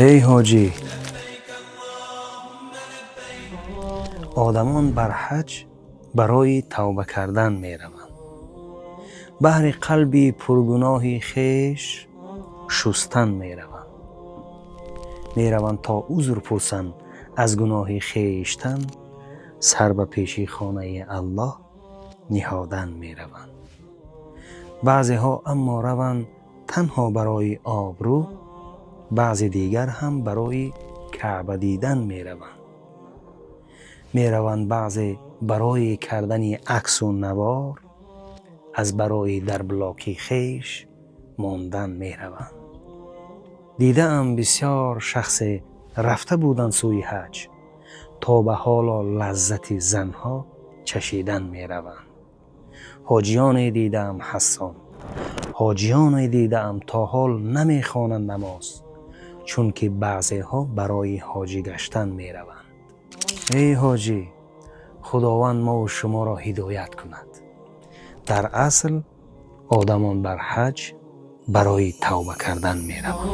Эй ҳоҷӣ, одамон бар ҳаҷ барои тавба кардан мераванд, баҳри қалби пургуноҳи хеш шустан мераванд, мераванд то узр пурсанд аз гуноҳи хештан, сар ба пеши хонаи Аллоҳ ниҳодан мераванд. Баъзеҳо аммо раванд танҳо барои обрӯ, баъзе дигар ҳам барои Каъба дидан мераванд. Мераванд баъзе барои кардани аксу навор, аз барои дар блоки хеш мондан мераванд. Дидаам бисёр шахсе рафта буданд сӯи ҳаҷ, то ба ҳоло лаззати занҳо чашидан мераванд. Ҳоҷиёне дидаам ҳассон, ҳоҷиёне дидаам то ҳол намехонанд намоз, чунки баъзеҳо барои ҳоҷӣ гаштан мераванд. Эй ҳоҷӣ, Худованд мову шуморо ҳидоят кунад. Дар асл одамон бар ҳаҷ барои тавба кардан мераванд.